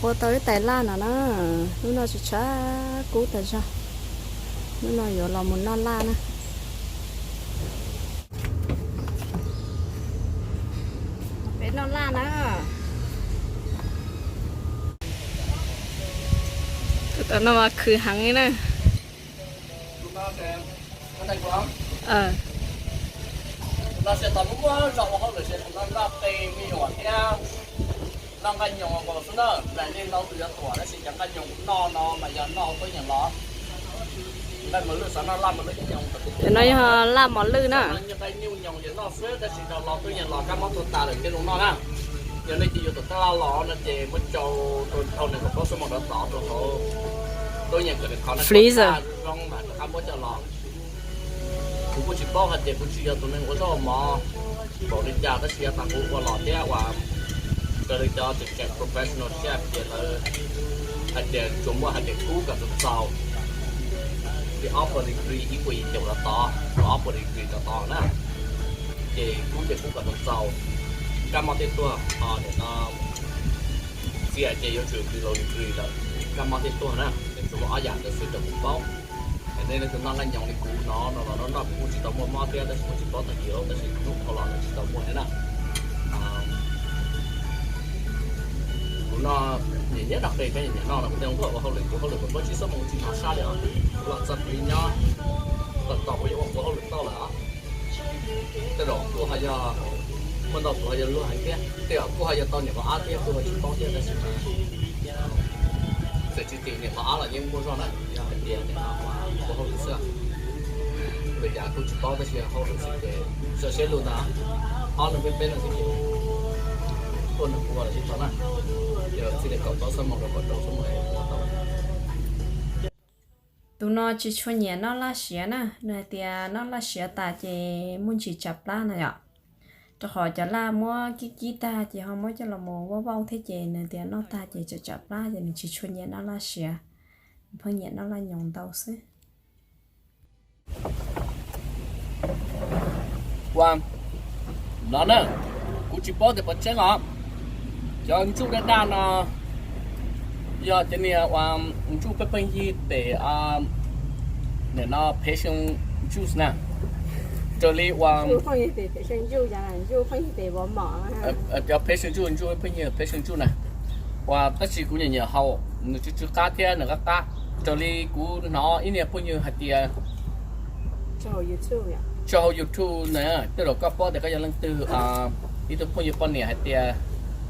Ua tau ib tais laj no na, lub no tsis tshav kub tas zog. Lub no yuav los mus noj laj na. Peb noj laj na. Tus tom no mas khwv heev li na. Noj nqaij nyoos xwb na, nqaij nyoos tus yuav tuam tab sis cov nqaij nyoos kuv noj no mas yog noj tuab yees los. Nqaij mos lwj xav noj laj mos lwj nyoos. Cov no yog laj mos lwj na. Nqaij nyuj nyoos yog noj xwb tab sis rau los tuab yees los kab mob tuag tas lawm thiaj zoo noj na. Yog nej cia yuav tus tab laj los no ces muab tsau rau dhau nees nkaum plaub xuab moos rov tod rau hauv tuab yees kom nws qhov freezer zoo mas rov qab muab coj los. Kuv kuj tsis paub hais tias kuv tsis yog tus neeg ua zaub ua mov npaum li cas tab sis yav tas kuv ua los thiab uas raws li cov tseem tseem professional chef ces lawv hais tias tsuas muaj hais tias kub kom txaus txaus li ob puas degree, ib puas yim caum rov tod, rau ob puas degree rov tod na. Ces kub ces kub kom txaus txaus, kab mob thiaj tuag. Ho nim no txias ces yuav tsum degree lawm, kab mob thiaj tuag na. Ces tsuas muaj ob yam ntawd xwb rau kuv paub. Nej leej twg noj nqaij nyoos li kuv no no los noj noj kuv kuj tsis tau muaj mob thiab tab sis kuv tsis paub tag kis tab sis hnub dhau los lawv tsis tau muaj thiab na. Kuv no nyiam nyiam noj qe thiab nyiam nyiam noj no kuv tej ua hauj lwm, kuv hauj lwm kuv plaub tsib xuab moos kuv tsis hnov sab li os. Kuv los txog kuv nyob tom tom kuv yuav ua kuv hauj lwm tau lawm os. Tej zaum kuj ho yog muaj ntau tus ho yog luag heev thiab, tej zaum kuj ho yog tau niam qhov ab thiab kuj ho tsis paub thiab tab sis mas txawm tsis tim niam qhov ab los yeej muaj zog na, yog hais tias nim no ua hauj lwm xwb. Vim yam kuj tsis paub tab sis hauj lwm xwb ces txawm siab lug ntag, ob leeg peb peb leeg xwb ces tuaj nrog kuv ua los yeej tau na. Ces txij li kaum plaub xuab moos rau kaum rau xuab moos es ua tau. Tus no tsis tshua nyiam noj laj siav na, nws hais tias noj laj siav tas ces muaj ntsis tsav plab no yom. Rau qhov cov laj muab kib kib tag ces ho muab coj los mus vauj vauj thiab ces nws tias noj tag ces tsav tsav plab ces nws tsis tshua nyiam noj laj siav, nws pheej nyiam noj laj nyoos ntau xwb. Ua, no na, kuv tsis paub tias puas tseeb os. Cov ntsuj daj daj no yog cov niag ua ntsuj pheej pheej yig pem nim no passion juice na. Raws li ua cov passion juice, ntsuj pheej yig passion juice na, ua tab sis kuv nyiam nyiam haus, nws tsw tsw qab thiab nws qab qab. Raws li kuv hnov ib niag phooj ywg hais tias tso hauv YouTube na, tej zaum koj paub tias koj yog leej twg, ib tug phooj ywg poj niam hais tias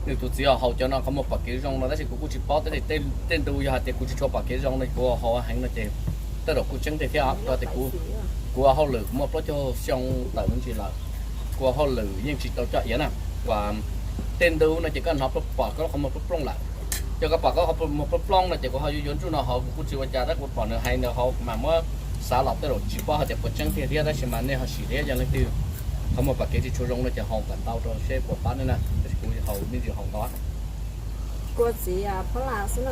nws tus txiv ho haus cov no qhov muag pom kev zoo no tab sis kuv kuj tsis paub tab sis tej ntu yog hais tias kuv tsis tshua pom kev zoo no kuv haus heev no ces tej zaum kuj tseeb tiag thiab. Rau tias kuv, kuv ua hauj lwm kuv muaj plaub caug xyoo tawm ntsis lawm, kuv ua hauj lwm yeej tsis tau coj iav na. Ua tej ntu no ces koj hnov pom koj qhov muag plooj plooj lawm, yog koj pom koj qhov muag plooj plooj no ces kuv ho yuav yuav ntsuj no haus kuv kuj tsis ua cas tab kuv pom nws hais nws haus mas muab xav los tej zaum tsis paub hais tias puas tseeb tiag thiab tab sis mas nej ho sim thiab yog leej twg qhov muag pom kev tsis tshua zoo no ces haus kom ntau rau seb puas pab nej na. Tab sis kuv haus me ntsis haus ntau. Kuv txiv phob las na.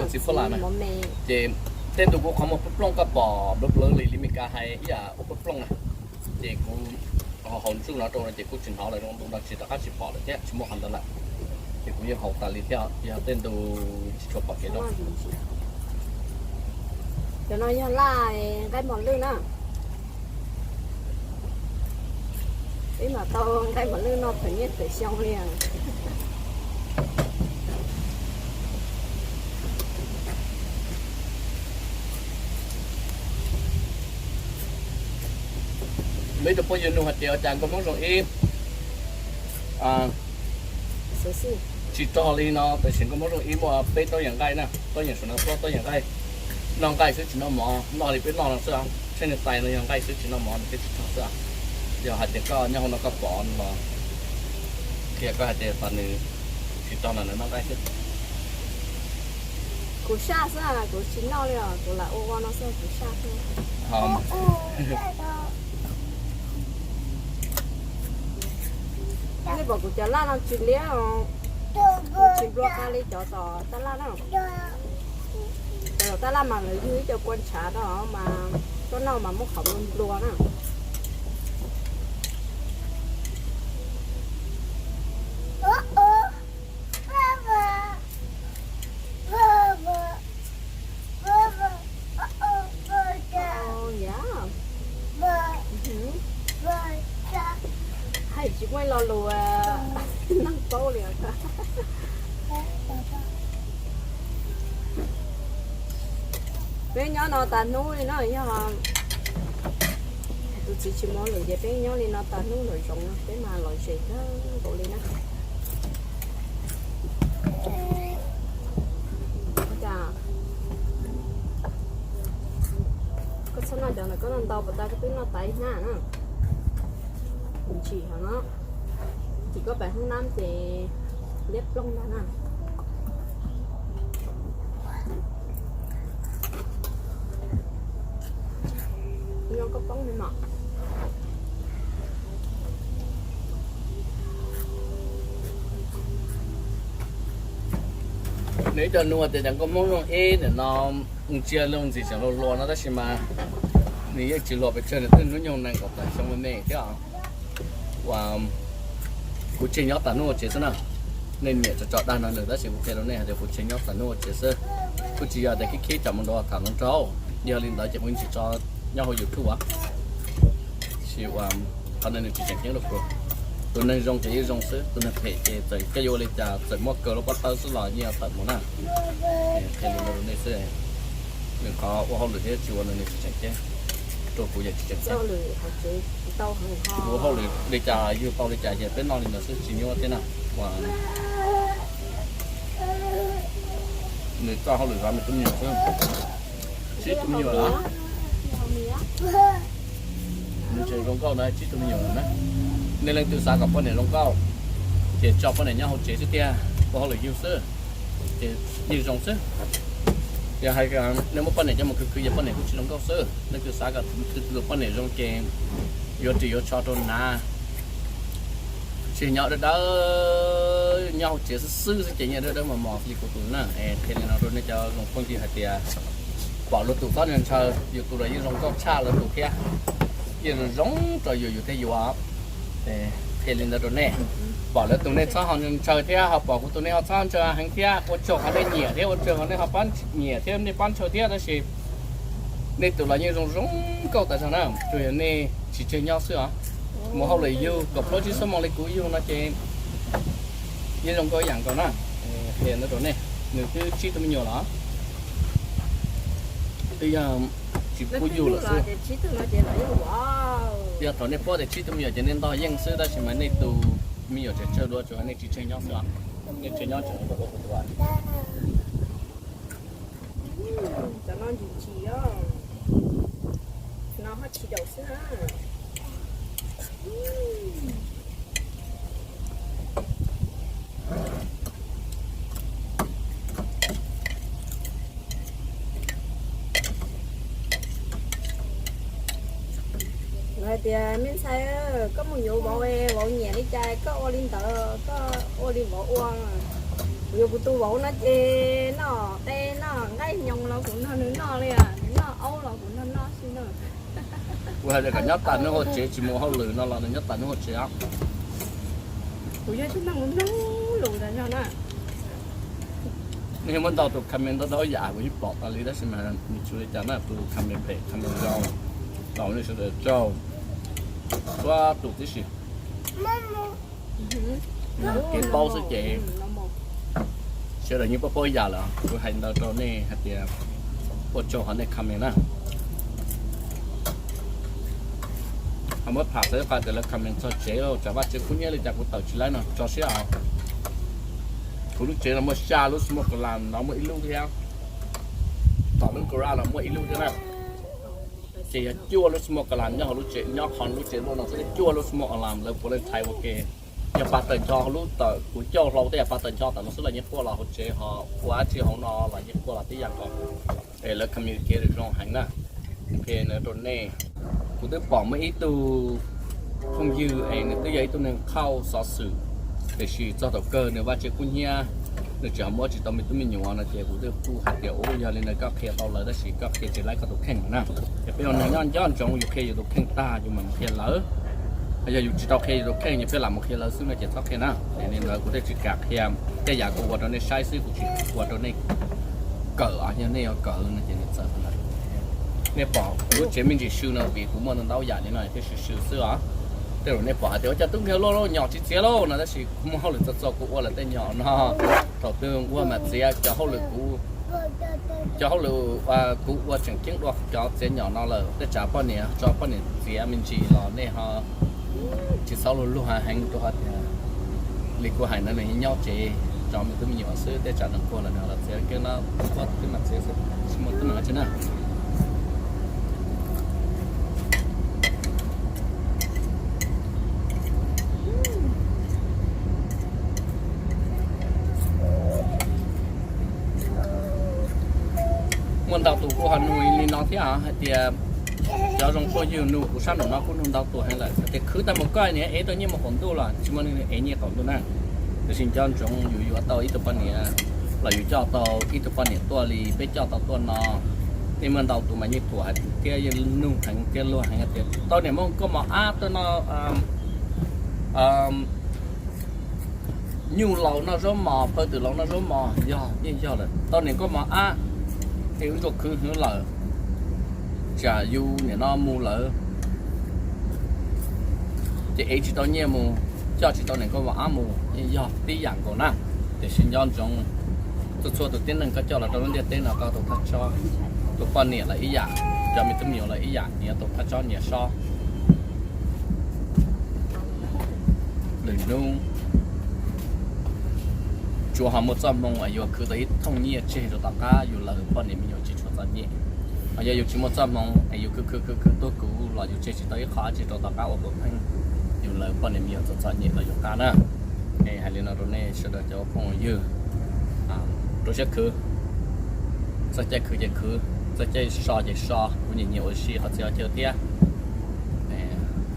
Ces tej ntu kuv qhov muag plooj plooj koj pom blurb blurb li li Mes Kas hais ib yam ua plooj plooj na. Ces kuv haus ntsuj no rau no ces kuj tsis hnov lawm, zoo ntu no tsis rov qab tsis pom lawm thiab tsis muaj qhov ntawd lawm. Ces kuv yeej haus tas li thiab yog tej ntu tsis tshua pom kev zoo. Cov no yog laj nqaij mos lwj na. Peb mam tau nqaij mos lwj noj thawm niaj thawm xyoo li. Muaj ib tug phooj ywg nug hais tias ua cas nkauj Hmoob zoo ib tsis rog li no, tam sim nkauj Hmoob zoo ib muaj peb taub yam nqaij na, taub yam saum no plaub taub yam nqaij. Noj nqaij xwb tsis noj mov, noj li peb noj no xwb, tsheb niag tais no yog nqaij xwb tsis noj mov nws thiaj tsis rog xwb. Yog hais tias koj nyob hauv no koj pom no los qhia koj hais tias tas nws tsis rog los nws noj nqaij xwb. Kuv saj xwb, kuv tsis noj li os, kuv lam ua ua no xwb kuv saj xwb. Nej pom kuv cov laj no tsis liab os, kuv tsis nplua qab li cov tom taj laj na. Cov tom taj laj mas lawv yug ib co kua ntshav rau mas koj noj mas muaj qhov nplua nplua na. Peb nyob no tas hnub li no, yog tus txiv tsis mus lwm ces peb nyob li no tas hnub nram zoov, peb mas lom zem kawg nkaus li na. Koj txhob noj cov ntawm koj noj ntau puas tas, koj twb noj tas ib hnab na. Ntsim heev no, ntsim koj pam hub nab ces liab ploog ntag na. Nyob koj poob li mas. Nws ib co nug tias cas nkauj Hmoob zoo ib nim no ntsia loo ntxim tseem hluas hluas no tab sis mas nws yeej tsis hluas pes tsawg, nws twb hnub nyoog nees nkaum tawm xyoo me me thiab. Uas kuv tseg nyob tas hnub ua tsev xwb na. Nej niam tso tso dag no nws tab sis kuv qhia rau nej hais tias kuv tseg nyob tas hnub ua tsev xwb. Kuj tsis yog tias khib khib tsam mus nrov tham hluas nraug, yog li ntawd ces kuv yeej tsis tso nyob hauv YouTube. Sis uas qhov no nws tsis tseem ceeb rau kuv. Tus neeg zoo ces yeej zoo xwb, tus neeg phem ces txawm koj yuav ua li cas, txawm muab kaw lub pob tawb xwb los yeej yuav tawm mus na. Qhia li no rau nej xwb, nws qhov ua hauj lwm thiab tsis ua no nws tsis tseem ceeb, rau kuv yam tsis tseem ceeb. Ua hauj lwm li cas yug tau li cas ces peb noj li ntawd xwb tsis nyuaj thiab na. Nws txoj hauj lwm zov nws tus me nyuam xwb. Tsib tus me nyuam lawm. Nws tseem zoo nkauj na, tsib tus me nyuam lawm na. Nej leej twg xav kom poj niam zoo nkauj ces tso poj niam nyob hauv tsev xwb tiag, ua hauj lwm yug xwb ces yeej zoo xwb. Yog hais nej muab poj niam coj mus khwv khwv ces poj niam kuj tsis zoo nkauj xwb. Leej twg xav kom tus poj niam zoo ces yuav ris yuav tsho rau hnav, tsis nyob dawb dawb nyob hauv tsev xwb xwb xwb ces nyob dawb dawb mos mos li kuv tus na. Es qhia li no rau nej cov zoo phooj ywg hais tias pom luag tus txhob ntshaw, yus tus los yeej zoo nkauj tshaj lawv tus thiab, yeej zoo zoo rau yus yus thiaj yuav. Qhia li ntawd rau nej, pom lawv tus nej txhob ho ntshaw thiab, ho pom kuv tus nej ho txhob ntshaw heev thiab. Ua tsaug qhov nej nyiam thiab, ua tsaug qhov nej ho pab nyiam thiab nej pab ntshaw thiab, tab sis nej tus los yeej zoo zoo nkauj tas zog na, tsuas yog nej tsis tseg nyob xwb os. Mus hauj lwm yug kom plaub tsib xuab moos li kuv yug no ces yeej zoo nkauj ib yam nkaus na. Qhia ntawd rau nej, nws twb tsib tug me nyuam los, twb yog tsis pub yug lawm xwb. Yog thaum nej paub tias tsib tug me nyuam ces nej ntog yeej xwb, tab sis mas nej tus me nyuam tseem tsawg dua, tsuas nej tsis tseg nyob xwb os. Nej tseg nyob tseem ua ua tus. Cov no ntsim ntsim os, no ho tsis daus xwb na. Lawv hais tias me ntxhais, koj mus yuav vauv, vauv nyiam li cas koj ua li ntawd, koj ua li vauv ua. Kuv yuav kuv tus vauv no ces noj qe noj nqaij nyoos los kuv nrog nws noj li, nws noj aub los kuv nrog noj xwb na. Kuv hais tias kom nyob tas hnub hauv tsev tsis mus hauj lwm no los nws nyob tas hnub hauv tsev os. Kuv yog tib neeg mloog lus tas zog na. Nej muab ntau tus comment ntau ntau yam kuv yeej pom tas li tab sis mas nws tsis ua li cas na, tus comment phem comment zoo, tau nej sawv daws tsaug txhua tus tib si. Kev paub xwb ces sawv daws yeej paub paub yam lawm. Kuv hais ntawd rau nej hais tias ua tsaug qhov nej comment na. Ho muab pham txog ib qho tias lawv comment txog tsev, tsam vaj tsev kub hnyiab li cas kuv tawm tsis laib no tso siab os. Kuv lub tsev no muaj xya lub smoke alarm no muaj ib lub thiab, tom lub garage los muaj ib lub thiab na. Ces yog cuaj lub smoke alarm nyob hauv lub tsev, nyob qhov lub tsev luaj no xwb, cuaj lub smoke alarm lawv puav leej thaiv ua ke. Yog pas tawm ncho hauv lub tawm kuv cauj hlau tej, yog pas tawm ncho tam no xwb los yeej quaj los hauv tsev, ho ua dab tsi hauv no los yeej quaj los tib yam nkaus. Es lawv communicate zoo heev na. Qhia rau nej, kuv twb pom muaj ib tug phooj ywg es nws twb yog ib tug neeg qhauj xov xwm, tiam sis txog thaum kawg nws vaj tsev kub hnyiab, nws tseem ho muab tsis tau me tub me nyuam no ces kuv twb kuj hais tias ub, yog li ntawd koj qhia tau lawv tab sis koj qhia tsis laib koj tus kheej na. Ces peb ua neeg nyob nco ntsoov, yus qhia yus tus kheej tag yus mam qhia lawv. Yog yus tsis tau qhia yus tus kheej, yus pheej lam mus qhia lawv xwb no ces txhob qhia na. Ces li ntawd kuv thiaj tsis kam qhia tej yam kuv ua rau nej saib xwb, kuv tsis ua rau nej kawm os. Yog nej yuav kawm no ces nej txawm lawm. Nej pom kuv lub tsev me ntsis sw no vim kuv muaj ntau ntau yam li no thiaj sw sw xwb os. Tej zaum nej pom hais tias ua cas tub nkeeg luaj luaj nyom tsis txiav lauj no, tab sis kuv muaj hauj lwm txog txog kuv ua lawm tej nyom no. Thaum twg nquag mas txiav, cov hauj lwm kuv Cov hauj lwm kuv ua tseem ceeb dua cov txiav nyom no lawm, tej tsam poj niam tso poj niam txiav me ntsis los nej ho tsis txhob luag luag heev rau qhov tias li kuv hais ntawd nws nyob tsev tso me tub me nyuam xwb, tej tsam nws quaj los nws los txiav kiag no, quaj twb mas txiav xwb, tsis muaj teeb meem dab tsi na. Muaj ntau tus kuj ho nug li no thiab hais tias, cov zoo phooj ywg nug kuv sab nraum no kuj nug ntau tus heev lawm hais tias khwv tau mus koj niam ev tau nyiaj mus qaum ntuj los tsis muaj neeg ev nyiaj qaum ntuj na. Tiam sis nco ntsoov yus yuav tau ib tug poj niam los yus coj tau ib tug poj niam tuaj li peb coj tau tuaj no, yeej muaj ntau tus mas yeej thuam hais thiab yeej nug heev thiab luag heev tias tau niam muab koj mos ab tuaj no, nyuj laus noj zaub mos, phaj twm laus noj zaub mos, yog yeej yog lawm. Tau niam koj mos ab, es wb tuaj khwv hwv lawm, tsam yus niam no mus lawm ces ev tsis tau nyiaj mus, coj tsis tau niam koj mos ab mus, yeej yog tib yam nkaus na. Tiam sis nco ntsoov, txhua txhua tus tib neeg koj coj los rau lub ntiaj teb no koj tau thaj tsob, tus poj niam los ib yam, cov me tub me nyuam los ib yam, nyias tau thaj tsob nyias sob. Lwm hnub tsuas ho muaj txoj hmoo es yuav khwv tau ib thooj nyiaj tseg rau tom qab yus lawv poj niam me nyuam tsis tshua txom nyem. Ho yog yus tsis muaj txoj hmoo es yus khwv khwv khwv khwv tuag kuv los yus tseg tsis tau ib qho dab tsi rau tom qab ua puas pheej yus lawv poj niam me nyuam txom txom nyem los yuav qab na. Es hais li no rau nej sawv daws cov phooj ywg, rau siab khwv, txog caij khwv ces khwv, txog caij so ces so, kuv nyiam nyiam ua si qhov txhia qhov chaw thiab.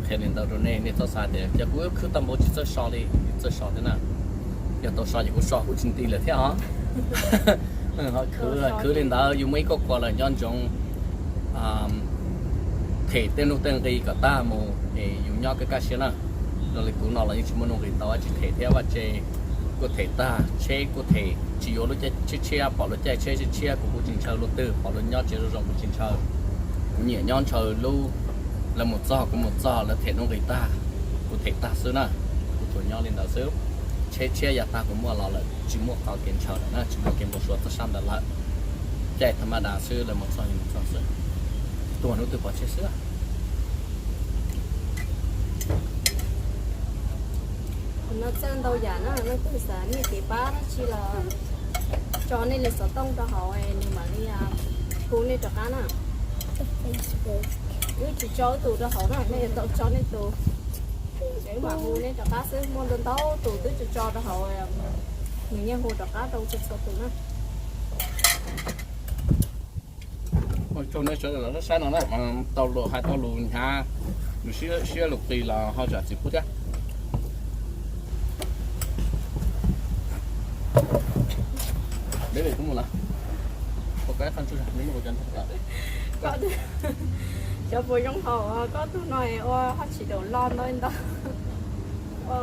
Qhia li ntawd rau nej, nej txhob xav tias ces kuv khwv tau npaum tsis txawj so li, txawj so thiab na. Yog tau so ces kuv so kuv tsis nti lawm thiab os. Ho khwv, khwv li ntawd yus muaj ib kauj khuas lawm nco ntsoov them tej nuj tej nqi kom tag mus es yus nyob kaj kaj siab na. Zoo li kuv no los yeej tsis muaj nuj nqis tau dab tsi them thiab vaj tse kuj them tag, tsheb kuj them, tsis yuav lub caij tshiab tshiab, pom lub caij tsheb tshiab tshiab kuv kuj tsis ntshaw, lub twg pom lub nyob tsev zoo zoo kuv tsis ntshaw. Kuv nyiam nyob ntshaw lub, lawv mus txog kuv mus txog, lawv them nuj nqis tag kuv them tag xwb na. Kuv tsuas nyob li ntawd xwb. Tsheb tshiab yav tag kuv muaj los lawm, tsis muaj qhov kev ntshaw lawm na, tsis muaj kev npau suav txog sab ntawd lawm. Caij tha ma das xwb, lawv mus txog li mus txog xwb. Tuag hnub twg pov tseg xwb. Kuv no txawj ntau yam na, leej twg xav nyiaj kev pab dab tsi los tso nej li xov tooj rau hauv nws mam li hu nej rov qab na. Wb tsis tso wb tus rau hauv na, nej yuav tau tso nej tus. Ces wb mam hu nej rov qab xwb, muaj ntau ntau tus twb tsis tso rau hauv, nws yeej hu rov qab rau txhua txhua tus na. Ua tsaug nej sawv daws los saib no na, tau lus hais tau lus hnyav, lus siab lus qis los ho zam txim pub thiab. Deb li kuv mus lawm. Ua koj ib qho ntsuj, neb muab kuv cov ntsuj lawm. Cov puas zoo hauv koj tug no ua haj tsis daum loj ntau ntau. Ua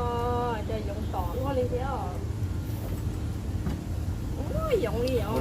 cov yoov tom luaj li thiab. Yoov li os.